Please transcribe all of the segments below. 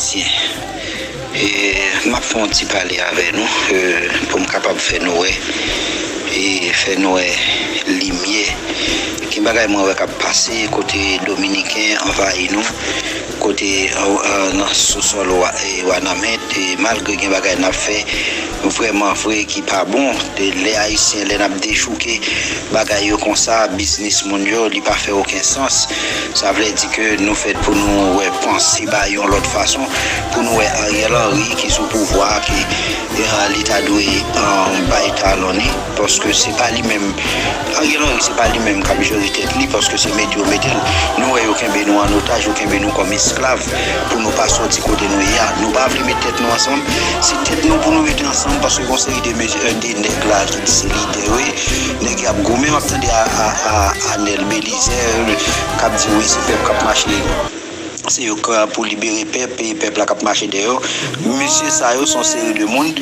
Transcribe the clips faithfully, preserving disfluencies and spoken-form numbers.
E, m ap fè yon ti pale avè nou, e, pou m kapab fè nou wè, e, fè nou wè limyè. Gen bagay mwen wè k ap pase kote Dominiken anvayi nou, kote, e, nan sousòl Wa-, e, Wanament, e, malgre gen bagay n ap fè vrèman vre ki pa bon, de lè Ayisyen, lè n ap dechouke bagay yo konsa, biznis moun yo, li pa fè okenn sans. Sa vle di ke nou fèt pou nou wè panse bagay yon lòt fason, pou nou wè Ariel Henry ki sou pouvwa, ki, e, li ta dwe, e, bay talon li, paske se pa li menm, Ariel Henry se pa li menm k ap jere tèt li, paske se mete yo mete l. Nou wè yo kenbe nou an otaj, yo kenbe nou kòm esklav pou nou pa sòti kote nou ye a. Nou pa vle met tèt nou ansanm, se tèt nou pou nou mete ansanm, paske gon seri de, de nèg la ki di se lidè yo ye, nèg y ap goumen, m ap tande a, a, a, Anèl Belizaire k ap di wi, se pèp k ap mache, se yo k pou libere pèp, e pèp la k ap mache dèyè yo. Mesye sa yo se yon seri de moun,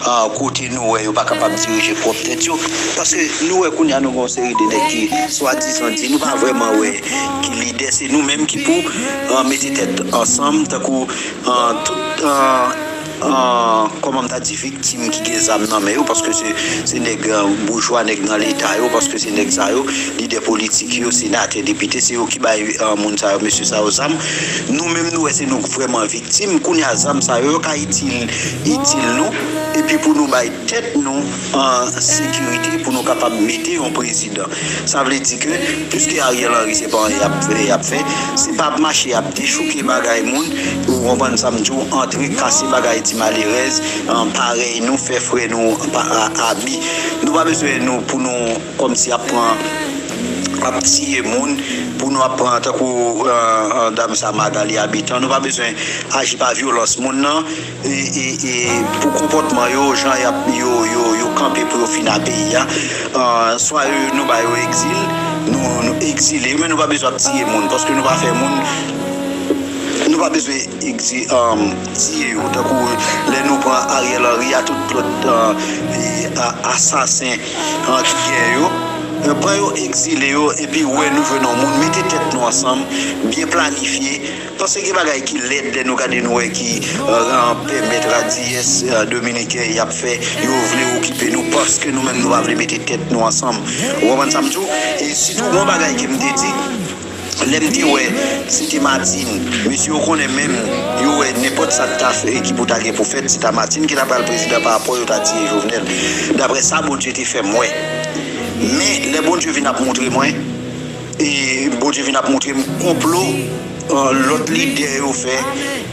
a, kote nou wè yo pa kapab dirije pwòp tèt yo. Paske nou wè kounye a nou gen yon seri de nèg ki swadizan di, nou pa vrèman wè ki lidè, se nou menm ki pou, a, mete tèt ansanm, tankou, a, tout, a, a, kòman m ta di, viktim ki gen zam nan men yo, paske se, se nèg, a, boujwa, nèg nan leta yo, paske se nèg sa yo, lidè politik yo, senatè, depite, se yo ki bay, a, moun sa yo, mesye sa yo zam. Nou menm, nou wè se nou vrèman viktim. Kounye a, zam sa yo, yo ka itil, itil nou, epi pou nou bay tèt nou an sekirite, pou nou kapab mete yon prezidan. Sa vle di ke, piske Ariel Henry se pa anyen y ap fè, y ap fè, se pa ap mache, y ap dechouke bagay moun, ou konprann sa m di w, antre kase bagay ti malerèz, an, parèy nou, fè frè nou pa, a, abi. Nou pa bezwen nou pou nou kòmsi ap pran, ap tiye moun, pou nou ap pran tankou, e, e, dam sa Magalie Habitant, nou pa bezwen aji pa vyolans moun nan, e, e, e pou konpòtman yo, jan y ap, yo, yo, yo kanpe pou yo fini a peyi a. E, swa yo, nou ba yo egzil, nou, nou egzile yo, men nou pa bezwen ap tiye moun, paske nou pa fè moun, nou pa bezwen egzi-, um, tiye yo. Tankou lè nou pran Ariel Henry a tout lòt, e, e, a, asasen, e, ki gen yo, e, pran yo, egzile yo, epi wè nou jwenn yon moun, mete tèt nou ansanm, byen planifye. Paske gen bagay ki lèd lè nou gade nou wè ki, e, pèmèt radiyès, e, dominiken y ap fè, yo vle okipe nou paske nou menm nou pa vle mete tèt nou ansanm. Ou konprann sa m di w? E sitou gon bagay ke m te di, lè m te wè se te Martine, mesye yo konnen menm, yo wè nenpòt sa k ta fè, ki pou ta gen pou fèt, se ta Martine ki ta pral prezidan pa rapò yo ta tiye Jovenel. Daprè sa Bondye te fè m wè. Men, lè Bondye vin ap montre mwen, e Bondye vin ap montre m konplo, e, lòt lidè yo fè,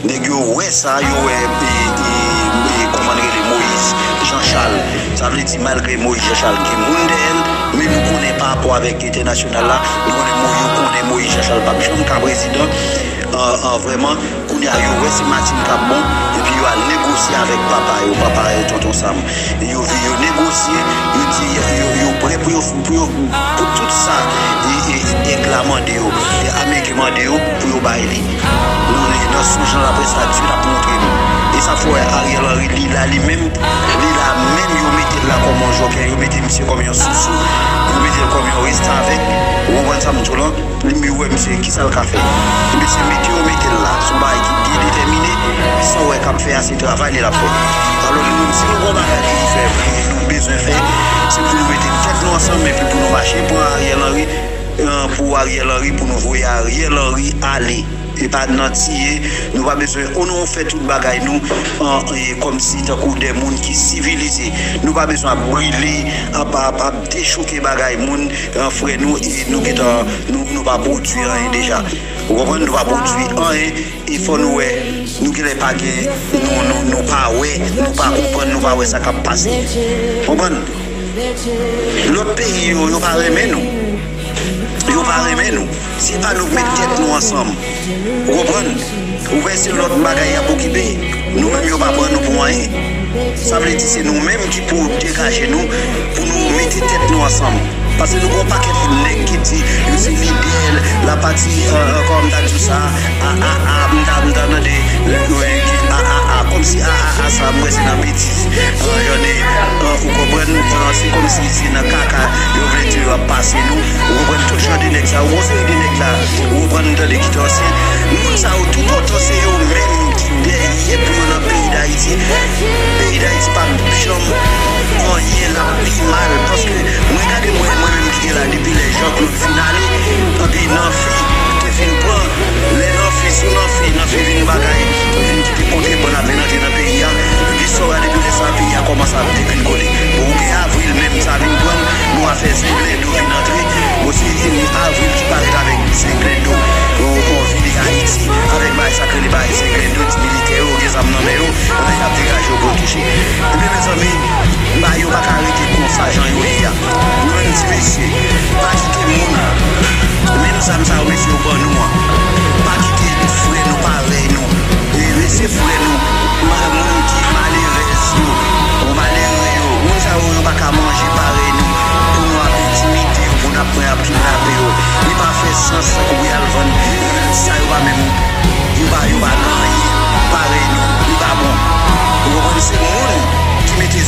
nèg yo wè sa, yo wè, e, e, e, kòman l rele, Moïse Jean Charles. Sa vle di, malgre Moïse Jean Charles gen moun dèyè l, men nou konnen pa rapò avèk entènasyonal la, nou konnen Mo-, yo konnen Moïse Jean Charles p ap janm ka prezidan, e, e, vrèman. Kounye a, yo wè se Martine k ap bon, epi yo al negosye avèk papa yo, papa yo, tonton Sam. E yo vi-, yo negosye, yo di yo, yo prè pou yo, pou yo, pou tout sa, e, e, èg la mande yo, e, Ameriken mande yo, pou yo bay li. Nan, nan sonj nan laprès la, Dye t ap montre m. E sa fè w wè Ariel Henry, li la, li menm, li la menm, yo mete l la kòm yon jokè, yo mete misye kòm yon sousou, yo mete l kòm yon restavèk. Ou konprann sa m di w lan? Li, m wè misye, kisa l ka fè? Ebyen, se mete yo mete l la. Se yon bagay ki byen detèmine. Sa w wè k ap fè a, se travay li l ap fè. Alò, nou menm, si nou gon bagay pou nou fè, pou nou bezwen fè, se pou nou mete tèt nou ansanm, epi pou nou mache pou Ariel Henry, e, pou Ariel Henry, pou nou voye Ariel Henry ale. E pa nan tiye, nou pa bezwen, o non, fè tout bagay nou, e, e, kòmsi tankou de moun ki sivilize. Nou pa bezwen ap brile, ap, ap, ap dechouke bagay moun, e, frè nou, e nou gentan, nou, nou pa pwodui anyen deja. Ou konprann? Nou pa pwodui anyen, e fò nou wè, nou genlè pa gen, nou, nou, nou pa wè, nou pa konprann, nou pa wè sa k ap pase. Konprann? Lòt peyi yo, yo pa renmen nou. Yo pa renmen nou. Se pa nou k met tèt nou ansanm. Ou konprann? Ou wè se lòt bagay y ap okipe. Nou menm yo pa pran nou pou anyen. Sa vle di se nou menm ki pou degaje nou, pou nou mete tèt nou ansanm. Paske nou gen yon pakèt nèg ki di yo se lidè, la pati, e, e, kòman m ta di w sa, a, a, a, m ta, m ta tande, e, e, a, a, a, kòmsi a, a, a, sa, m wè se nan betiz. E, jan de, e, ou konprann, e, se kòmsi se nan kaka yo vle di yo ap pase nou. Ou konprann tout jan de nèg sa yo. Gon seri de nèg la, ou konprann, m tande ki te ansyen. Moun sa yo, toutotan se yo menm ki dèyè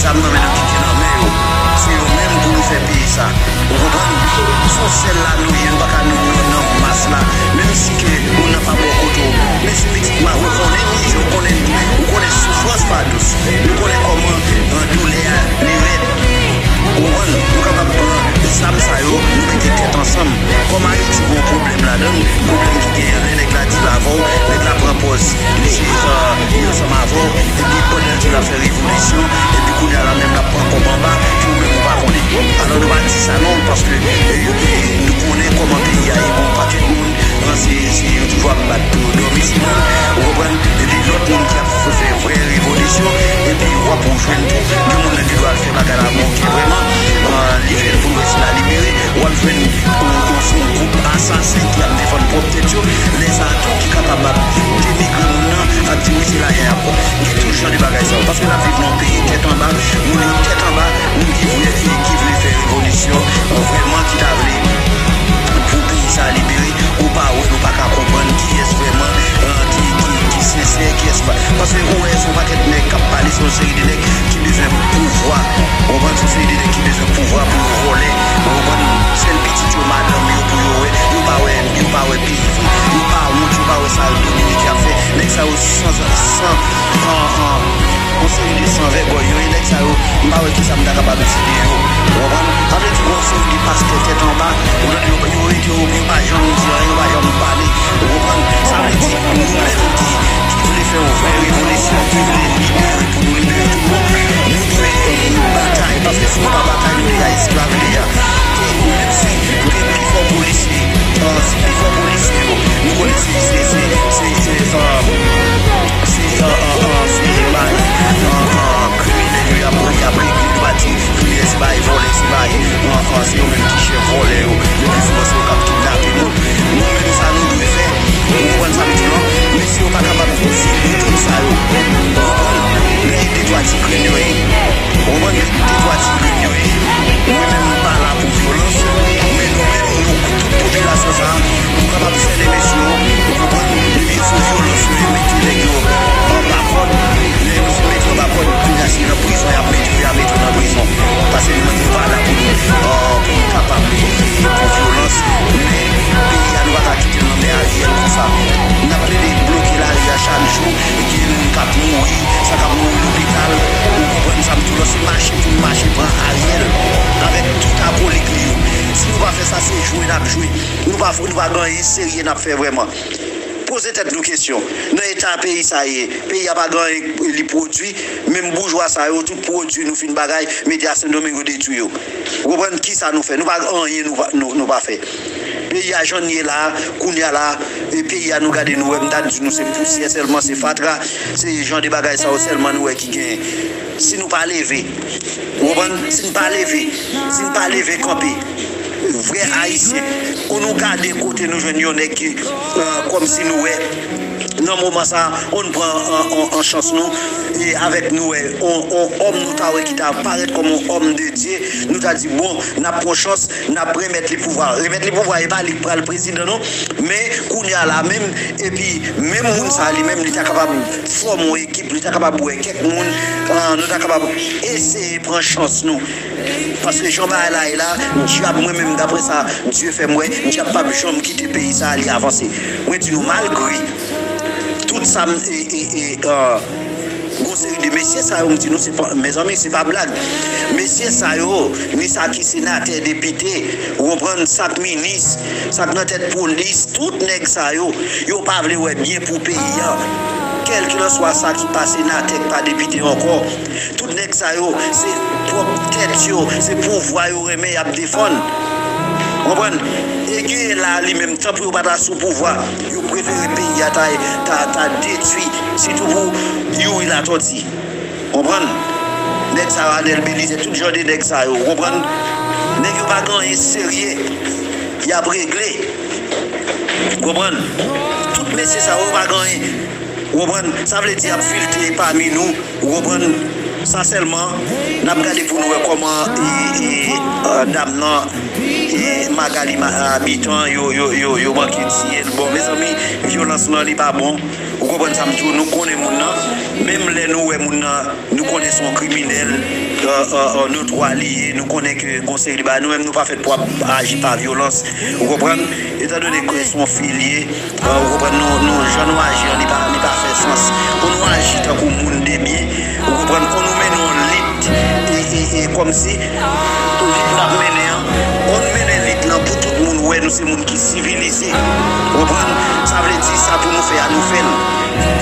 Zam nan men nou kite nan men yo. Se yo menm pou nou fè peyi sa. Ou konprann? Se yon sèl la nou ye, nou pa ka nou, nou nan mas la. Menm si ke moun nan pa bò kote w. Men se pitit malere, ou konnen mizè, ou konnen, ou konnen soufrans pa dous. Nou konnen kòman, eh, doulè a, li rèd. Ou konprann? Nou kapab pran zam sa yo, nou mete tèt ansanm. Kòm Ayiti gen yon pwoblèm ladan l, pwoblèm ki genyen, lè nèg la di l avè w, nèg la pran pòz li se, eh, li ansanm avè w, epi pandan l di l ap fè revolisyon, epi kounye a la menm l ap pran kòb anba, ke ou menm ou pa konnen. Alò nou pa di sa non, paske, eh, eh, nou konnen kòman peyi a ye, gen yon pakèt moun, eh, se, se yo toujou ap bat pou yo dòmi, se moun, ou konprann, epi lòt moun ki ap fè vrè revolisyon, epi w ap ou jwenn tou, gen moun nan ki dwe al fè bagay la, men ke vrèman, eh, li fè l pou nou wè si l a libere, w ap jwenn yon, yon, yon gwoup asasen ki ap defann pwòp tèt yo, lè sa a tou ki kapab ap denigre moun nan, ap di wi se lajan y ap pran. Gen tout jan de bagay sa yo, paske n ap viv nan yon peyi tèt anba, moun yo tèt anba, moun ki vle, ki, ki vle fè revolisyon, vrèman ki ta vle pou peyi sa a libere, ou pa wè, nou pa ka konprann kiyès vrèman, eh, ki, ki, ki sensè, kiyès pa. Paske ou wè, se yon pakèt nèg k ap pale, se yon seri de nèg ki bezwen pouvwa. Ou konprann? Se yon seri de nèg ki bezwen pouvwa pou yo vòlè. Ou konprann? Sèl pitit yo, madanm yo pou yo wè. Yo pa wè, yo pa wè peyi vre. Yo pa wont, yo pa wè sa Dominiken ap fè. Nèg sa yo san, san, an, an, yon seri de sanvègòy yo ye, nèg sa yo, m pa wè kisa m ta kapab di de yo. Ou konprann? Sa vle di gen yon seri de pastè tèt anba, ou tande yo, yo rete, yo, yo pa janm di anyen, yo pa janm pale. Ou konprann? Sa vle di, nou menm ki, ki vle fè yon vrè revolisyon, ki vle libere pou nou libere tout moun, nou dwe, eh, batay, paske si nou pa batay, nou deja esklav deja. E menm si gen pifò polisye, eh, si pifò polisye yo, nou konnen se, se, se, se, se, eh, se, eh, eh, eh, se bay, eh, eh, kriminèl yo y ap, y ap regle, nou pa di kriminèl se bay vòlè, se bay, eh, eh, se yo menm ki chèf vòlè yo, le pli souvan se yo k ap kidnape moun. Nou menm sa nou dwe fè, ou konprann sa m di w lan? Mesye yo pa kapab di nou tout sa yo. Ou konprann? Men de twa ti grenn yo ye. Ou konprann? De twa ti grenn yo ye. Mwen menm m pa la pou vyolans, men nou menm, nou, tout popilasyon sa a, nou kapab sènen mesye yo, ou konprann? Ebyen, sou vyolans yo, yo mete nèg yo anba kòd. Lè yo fin mete yo anba kòd, kounye a se nan prizon y ap mete yo, y ap mete yo nan prizon. Paske nou menm, nou pa la pou nou, eh, pou nou kapab, eh, pou vyolans, men peyi a, nou pa ka kite l nan men Ariel konsa. N ap plede bloke lari a chak jou, gen moun k ap mouri, sa k ap mouri lopital, ou konprann sa m di w lan, se mache pou n mache pran Ariel avèk tout akolit li yo. Si nou pa fè sa, se jwe n ap jwe. Nou pa, nou pa gen anyen serye n ap fè vrèman. Poze tèt nou kesyon. Nan eta peyi sa ye, peyi a pa gen anyen li pwodui, menm boujwa sa yo, tout pwodui nou fin bagay, mete a Sendomingo detwi yo. Ou konprann kisa nou fè? Nou pa gen anyen nou pa, nou, nou pa fè. Peyi a jan l ye la, kounye a la, e peyi a nou gade nou wè, m ta di nou se pousyè sèlman, se fatra, se jan de bagay sa yo sèlman nou wè ki genyen. Si nou pa leve, ou konprann? Si n pa leve, si n pa leve kanpe, vrè Ayisyen, pou nou gade kote nou jwenn yon nèg ki, eh, kòmsi nou wè, nan moman sa, on pran an, an, an chans nou, e avèk nou wè, on, on òm nou ta wè ki ta parèt kòm on òm de Dye, nou ta di, bon, n ap pran chans, n ap remèt li pouvwa. Remèt li pouvwa, e pa li k pral prezidan non, men kounye a la menm, epi menm moun sa li menm, li ta kapab fòme yon ekip, li ta kapab wè kèk moun, ah, nou ta kapab eseye pran chans nou. Paske jan bagay la ye la, dyab mwen menm, daprè sa Dye fè m wè, dyab p ap janm kite peyi sa a li avanse. Mwen di nou, malgre tout sa m, e, e, e, ah, gon seri de mesye sa yo, m di nou, se pa, mezanmi, se pa blag. Mesye sa yo, ni sa ki senatè, depite, ou konprann, sa k minis, sa k nan tèt polis, tout nèg sa yo, yo pa vle wè byen pou peyi a. Kèlkelanswa sa ki pa senatè, ki pa depite ankò, tout nèg sa yo, se pwòp tèt yo, se pouvwa yo renmen y ap defann. Konprann? E genyen la, li menm, tanpri yo pa ta sou pouvwa, yo prefere peyi a ta, ta, ta detwi, sitou pou Youri Latortue. Konprann? Nèg sa yo, Anèl Belizaire, tout jan de nèg sa yo, konprann? Nèg yo pa gen anyen serye y ap regle. Konprann? Tout mesye sa yo pa gen anyen. Ou konprann? Sa vle di y ap filte pami nou. Ou konprann? Sa sèlman, n ap gade pou nou wè kòman, e, e, e, dam nan, e, Magali Ma-, Habitant, yo, yo, yo, yo manke tiye l. Bon, mezanmi, vyolans lan, li pa bon. Ou konprann sa m di w? Nou konnen moun nan. Menm lè nou wè moun nan, nou konnen se yon kriminèl. euh, euh, euh, notwa li ye, nou konnen ke gon seri de bagay, nou menm nou pa fèt pou ap aji pa vyolans, ou konprann? Etandone ke se yon fi li ye, euh, ou konprann, nou, nou, jan nou aji an, li pa, li pa fè sans. Kon nou aji tankou moun de byen, ou konprann, kon nou mennen yon lit, e, e, e kòmsi lit n ap mennen an, kon nou mennen lit lan pou tout moun wè nou se moun ki sivilize, ou konprann? Sa vle di sa pou nou fè a, nou fè l.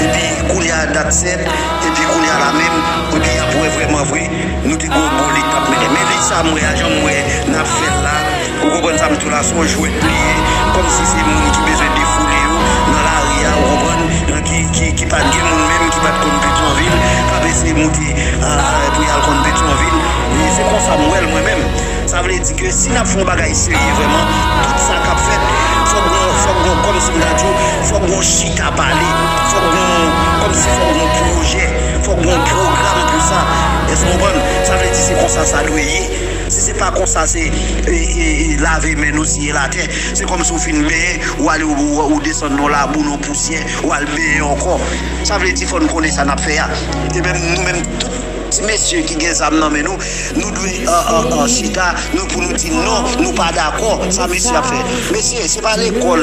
Epi kounye a dat sèt, epi kounye a la menm, epi y ap wè vrèman vre, nou te gon bon lit n ap mennen. Men lit sa m wè a, jan m wè n ap fè l la, ou konprann sa m di w la, se yon jwèt li ye, kòmsi se moun ki bezwen defoule yo nan lari a, ou konprann, ki, ki, ki pa t gen moun menm, ki pa t konn Petyonvil, k ap eseye moute, a, a, pou y al konn Petyonvil. E se konsa m wè l mwen menm. Sa vle di ke si n ap fè yon bagay serye vrèman, tout sa k ap fèt, fòk gon, fòk gon, kòmsi m ta di w, fòk gon chita pale, fòk gon, kòmsi fòk gon pwojè, fòk gon pwogram pou sa. Èske w konprann? Sa vle di se konsa sa dwe ye. Si se pa konsa, se, e, e, e, lave men nou, siye l atè. Se kòmsi w fin benyen, ou ale, ou, ou, ou desann nan labou, nan pousyè, ou al benyen ankò. Sa vle di fò n konnen sa n ap fè a. E menm nou menm, tout ti mesye ki gen zam nan men nou, nou dwe, euh, euh, euh, chita, nou, pou nou di non, nou pa dakò sa misye ap fè. Mesye, se pa lekòl.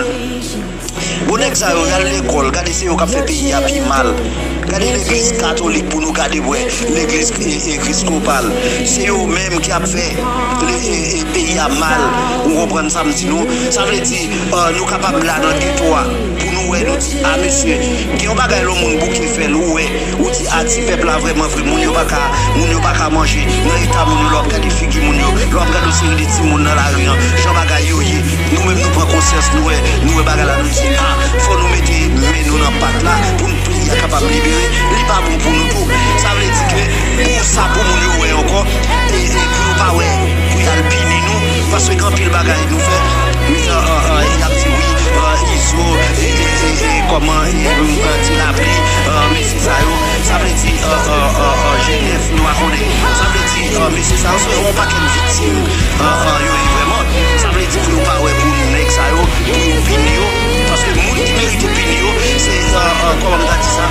Bon, nèg sa yo, y al lekòl, gade se yo k ap fè peyi a pi mal. Gade legliz katolik pou nou gade bwè, legliz e- episkopal. Se yo menm ki ap fè le- e- e- peyi a mal. Ou konprann sa m di nou? Sa vle di, euh, nou kapab la nan geto a pou nou wè, nou di, a mesye, gen yon bagay lè yon moun bouke fè l, ou wè, ou di, a ti pèp la vrèman vre, moun yo pa ka, moun yo pa ka manje, nan eta moun yo, lè w ap gade figi moun yo, lè w ap gade yon seri de timoun nan lari an, jan bagay yo ye, nou menm nou pran konsyans, nou wè, nou wè bagay la, nou di, a, fò nou mete men nou nan pat la pou n- peyi a kapab libere, li pa bon pou nou tou. Sa vle di ke pou sa, pou moun yo wè ankò, e, e pou yo pa wè, pou y al pini nou, paske gen anpil bagay nou fè, men, euh, euh, euh, y ap di wi, euh, Izo, e, e, e, e, kòman, e, euh, Ti Lapli, euh, mesye sa yo, sa vle di, euh, euh, euh, euh, Jenèf, nou pa konnen, sa vle di, euh, mesye sa yo, se yon pakèt viktim, euh, euh, yo ye vrèman, sa vle di pou yo pa wè pou nèg sa yo, pou yo pini yo, paske moun ki merite pini yo, se, euh, euh, kòman m ta di sa,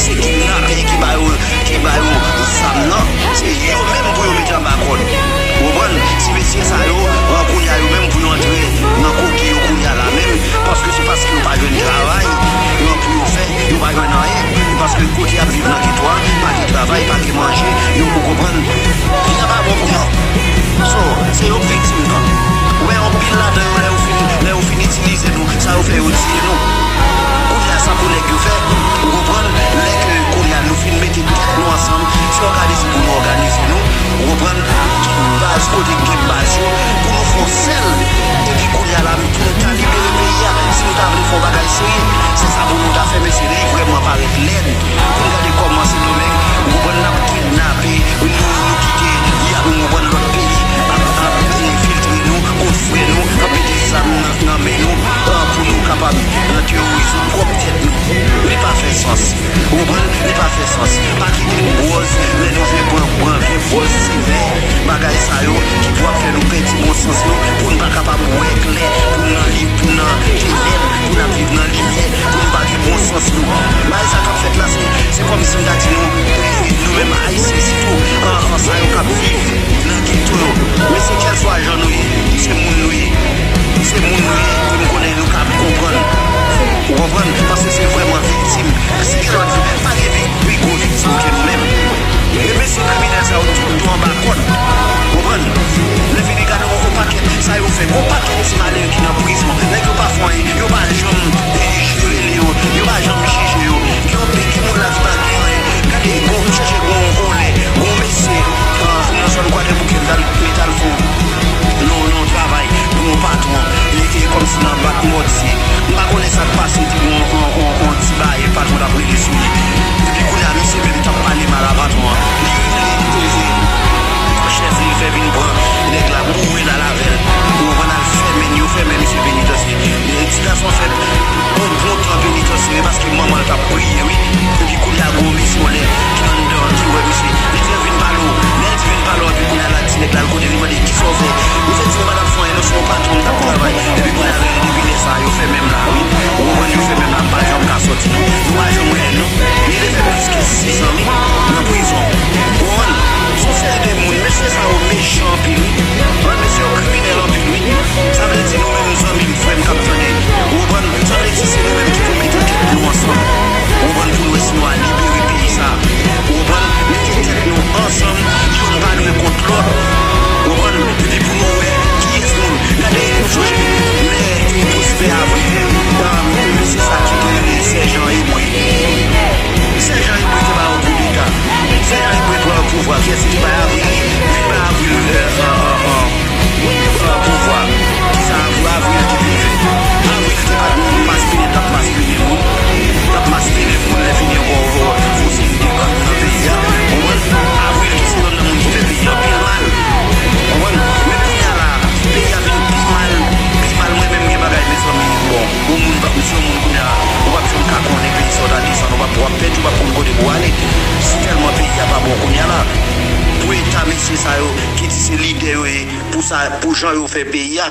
se kidnapè ki ba yo, ki ba yo zam nan, se yo menm pou yo mete anba kòd. Ou konprann? Ti mesye sa yo, euh, kounye a yo menm pou yo antre nan koki yo kounye a la menm, paske se paske yo pa jwenn travay, euh, pou yo fè, yo pa jwenn anyen, paske kote y ap viv nan geto a, pa gen travay, pa gen manje, yo, ou konprann, vi a pa bon pou yo. So, se yo k viktim nan. Ou wè, anpil ladan yo, lè yo fin, lè yo fin itilize nou, sa yo fè, yo tiye nou. Kounye a, sa pou nèg yo fè, ou konprann? Lè ke kounye a nou fin mete tèt nou ansanm, se òganize pou nou òganize nou, ou konprann? Tout baz, kote k gen baz yo, pou nou fè yon sèl, epi kounye a la, pou nou ta libere peyi a, si nou ta vle fè yon bagay serye, se sa pou nou ta fè, mesye, li vrèman parèt lèd. Pou n gade kòman Sendomeng, ou konprann, n ap kidnape, nou, nou kite, y ap, ou konprann, lòt peyi ap, ap, e, filtre nou, kot frè nou, ap mete zam nan, nan men nou, e, pou nou kapab, e, teworize pwòp tèt nou. Li pa fè sans. Ou konprann? Li pa fè sans. Pa kite n bwòz, lè nou vle pran, pran vye bwòz sevè, bagay sa yo ki pou ap fè nou pèdi bon sans nou, pou n pa kapab wè klè, pou n nan li, pou n nan tenèb, pou n ap viv nan limyè, pou nou pa gen bon sans nou. Bagay sa k ap fèt la, se, se kòmsi m ta di nou, e, e, nou menm Ayisyen sitou, an, an sa yo k ap viv nan geto yo. Men se kèlswa jan nou ye, se moun nou ye. Se moun nou ye, e m konnen nou ka konprann. Ou konprann? Paske se vrèman viktim. Si gen lòt, pa gen vi- pi gwo viktim ke nou menm. E mesye kriminèl sa yo tout tou anba kòd. Konprann? Lè fini gade yon pakèt sa yo fè, yon pakèt ti malere ki nan prizon. Nèg yo pa fè anyen, yo pa janm, e, rele yo, yo pa janm jije yo. Gen yon pil moun la ki pa gen anyen. Gade, gon, chèche gon, gon lè, gon mesye, e, nan zòn Kwadèboukè, m t al, m t al fè yon, yon, yon travay pou yon patwon, e, e, kòmsi nan Bat Mòtye. M pa konnen sa k pase, te gon, on, on, on kote pou ale. Tèlman peyi a pa bon kounye a la. Pou eta mesye sa yo ki di se lidè yo ye, pou sa, pou jan yo fè peyi a.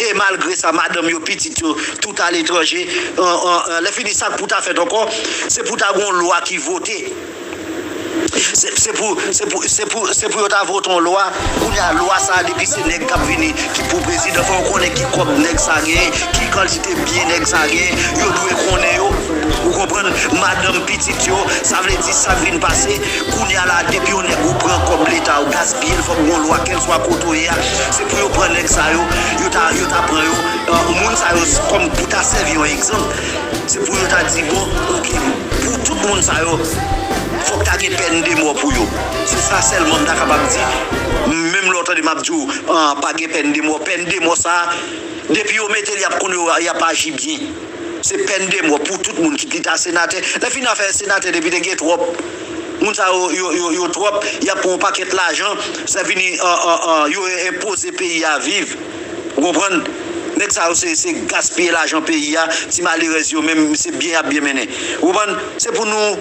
E malgre sa, madanm yo, pitit yo, tout aletranje. An, an, an, lè fini, sa k pou ta fèt ankò, se pou ta gen yon lwa ki vote. Se, se pou, se pou, se pou, se pou yo ta vote yon lwa. Kounye a, lwa sa a, depi se nèg k ap vini ki pou prezidan, fò yo konnen ki kòb nèg sa genyen, ki kantite byen nèg sa genyen. Yo dwe konnen yo. Ou konprann? Madanm, pitit yo, sa vle di sa k vin pase. Kounye a la, depi yon nèg ou pran kòb leta, ou gaspiye l, fòk gen yon lwa, kèlswa kote w ye a. Se pou yo pran nèg sa yo, yo ta, yo ta pran yo. Ah, moun sa yo, kòm pou ta sèvi yon egzanp, se pou yo ta di, bon, oke, pou tout moun sa yo, fòk ta gen pèn de mò pou yo. Se sa sèlman m ta kapab di. Menm lè w tande m ap di w, ah, pa gen pèn de mò. Pèn de mò sa a, depi yo mete l, y ap konn yo, y ap aji byen. Se pèn de mò pou tout moun, kit li ta senatè. Lè fini afè senatè, depi te gen twòp. Moun sa yo, yo, yo, yo twòp, y ap pran yon pakèt lajan, sa vini, ah, ah, ah, yo enpoze peyi a viv. Ou konprann? Nèg sa yo se, se gaspiye lajan peyi a, ti malerèz yo menm, se byen y ap byen mennen. Ou konprann? Se pou nou,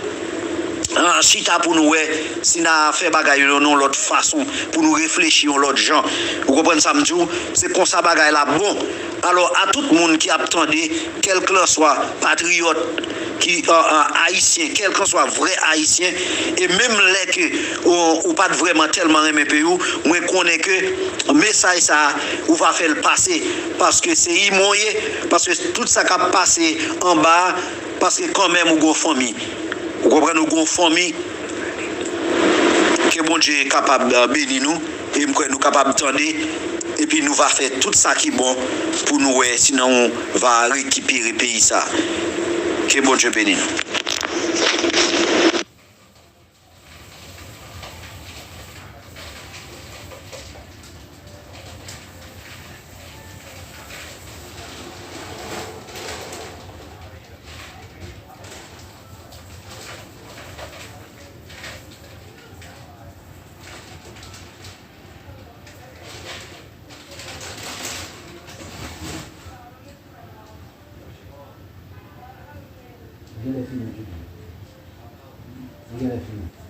ah, chita pou nou wè si n a fè bagay yo nan yon lòt fason, pou nou reflechi yon lòt jan. Ou konprann sa m di w? Se konsa bagay la bon. Alò, a tout moun ki ap tande, kèlkanswa patriyòt, ki, ah, ah, ayisyen, kèlkanswa vrè ayisyen, e menm lè ke ou, ou pa t vrèman tèlman renmen peyi w, mwen konnen ke mesaj sa a, ou va fè l pase, paske se imon w ye, paske tout sa k ap pase anba a, paske kanmenm ou gen yon fanmi. Ou konprann, ou gen yon fanmi. Ke Bondye kapab, eh, beni nou, e m kwè nou kapab tande, epi nou va fè tout sa ki bon pou nou wè si nou va rekipere peyi sa. Ke Bondye beni nou. Genlè fini, Judy. Genlè fini.